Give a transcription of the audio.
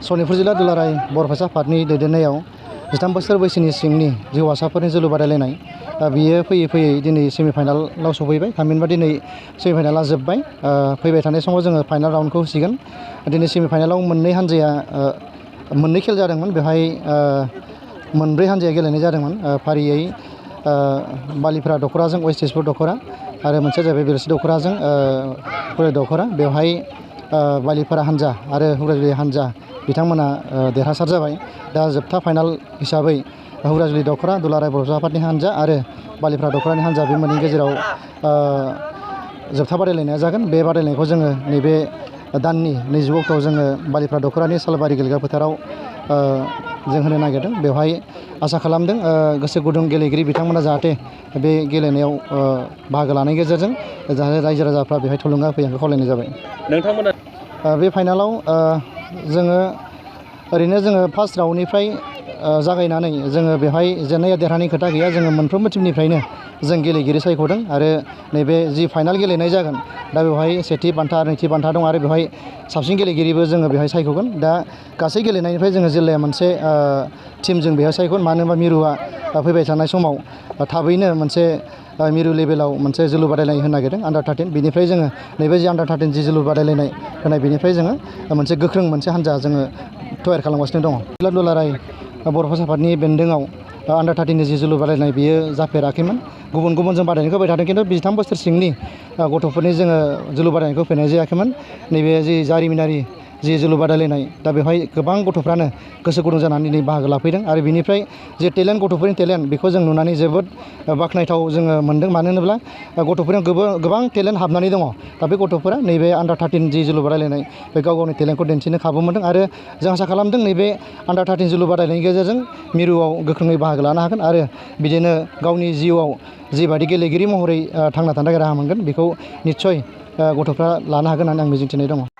सनितपुर जिल्ला दुलाराय बर' फरायसा आफादनि दैदेननायाव 13 बोसोर बैसोनि सिंनि जि हौवासाफोरनि जोलुर बादायलायनाय बियो फैयै फैयै दिनै सेमिफाइनालाव सफैबाय। थामहिनबा दिनै सेमिफाइनाला जोब्बाय। फैबाय थानाय समाव जोङो फाइनाल राउन्डखौ होसिगोन। दिनै सेमिफाइनालाव मोननै हान्जाया मोननै खेल जादोंमोन। बेवहाय मोनब्रै हान्जाया गेलेनाय जादोंमोन। फारियै बालिफारा दख'राजों वेस्ट तेजपुर दख'रा आरो मोनसेया जाहैबाय बेरेन्सि दख'राजों हुराय दख'रा। बेवहाय बालिफारा हान्जा आरो हुराजुलि हान्जा बिथांमोना देरहासार जाबाय। दा जोबथा फाइनाल हिसाबै हुराजुलि दख'रा दुलाराय बर' फरायसा आफादनि हान्जा आरो बालिफारा दख'रानि हान्जा बे मोननैनि गेजेराव जोबथा बादायलायनाया जागोन। बे बादायलायनायखौ जोङो नैबे दाननि 20 अक्ट'आव जोङो बालिफारा दख'रानि सालबारि गेलेग्रा फोथाराव जों होनो नागिरदों। बेवहाय आसा खालामदों गोसो गुदुं गेलेगिरि बिथांमोना जाहाथे बे गेलेनायाव बाहागो लानायनि गेजेरजों जाहाथे रायजो राजाफ्रा बेवहाय थुलुंगा होफैनायखौ खावलायनाय जाबाय। नोंथांमोना बे फाइनालाव जोङो ओरैनो फार्स्ट राउन्डनिफ्राय जागायनानै जोङो बेवहाय जेननाय देरहानायनि खोथा गैया। जोङो मोनफ्रोमबो टिमनिफ्रायनो जों गेलेगिरि सायख'दों आरो नैबे जि फाइनाल गेलेनाय जागोन दा बेवहाय सेथि बान्था नैथि बान्था दं आरो बेवहाय साबसिन गेलेगिरिबो जोङो बेवहाय सायख'गोन। दा गासै गेलेनायनिफ्राय जोङो जिल्लाया मोनसे टिम जों बेवहाय सायख'गोन। मानो होनबा मिरुआ फैबाय थानाय समाव थाबैनो मोनसे मिरु लेभेलाव मोनसे जोलुर बादायलायनाय होनो नागिरदों आन्डार 13। बिनिफ्राय जोङो नैबे जि आन्डार 13 जि जोलुर बादायलायनाय होनाय बेनिफ्राय जोङो मोनसे गोख्रों मोनसे हान्जा जोङो तयार खालामगासिनो दङ। जिल्ला दुलाराय बर' फरायसा आफादनि बेन्दोङाव आन्डार 13नि जि जोलुर बादायलायनाय बियो जाफेराखैमोन। गुबुन गुबुन जों बादायनायखौ होबाय थादों, खिन्थु 13 बोसोर सिंनि गथ'फोरनि जोङो जोलुर बादायनायखौ फैनाय जायाखैमोन। नैबे जि जारिमिनारि जि जोलुर बादायलायनाय दा बेवहाय गोबां गथ'फ्रानो गोसो गुदुं जानानै दिनै बाहागो लाफैदों आरो बिनिफ्राय जे टेलेन्ट गथ'फोरनि टेलेन्ट बेखौ जों नुनानै जोबोद बाख्नायथाव जोङो मोन्दों। मानो होनोब्ला गथ'फोरनाव गोबां टेलेन्ट हाबनानै दङ। दा बे गथ'फोरा नैबे आन्डार 13 जि जोलुर बादायलायनाय बे गाव गावनि टेलेन्टखौ दिन्थिनो खाबु मोनदों आरो जों आसा खालामदों नैबे आन्डार 13 जोलुर बादायनायनि गेजेरजों मिरुआव गोख्रोङै बाहागो लानो हागोन आरो बिदिनो गावनि जिउआव जिबायदि गेलेगिरि महरै थांना थानो थाखाय राहा मोनगोन बेखौ निस्सय गथ'फ्रा लानो हागोन होननानै आं मिजिंथिनाय दङ।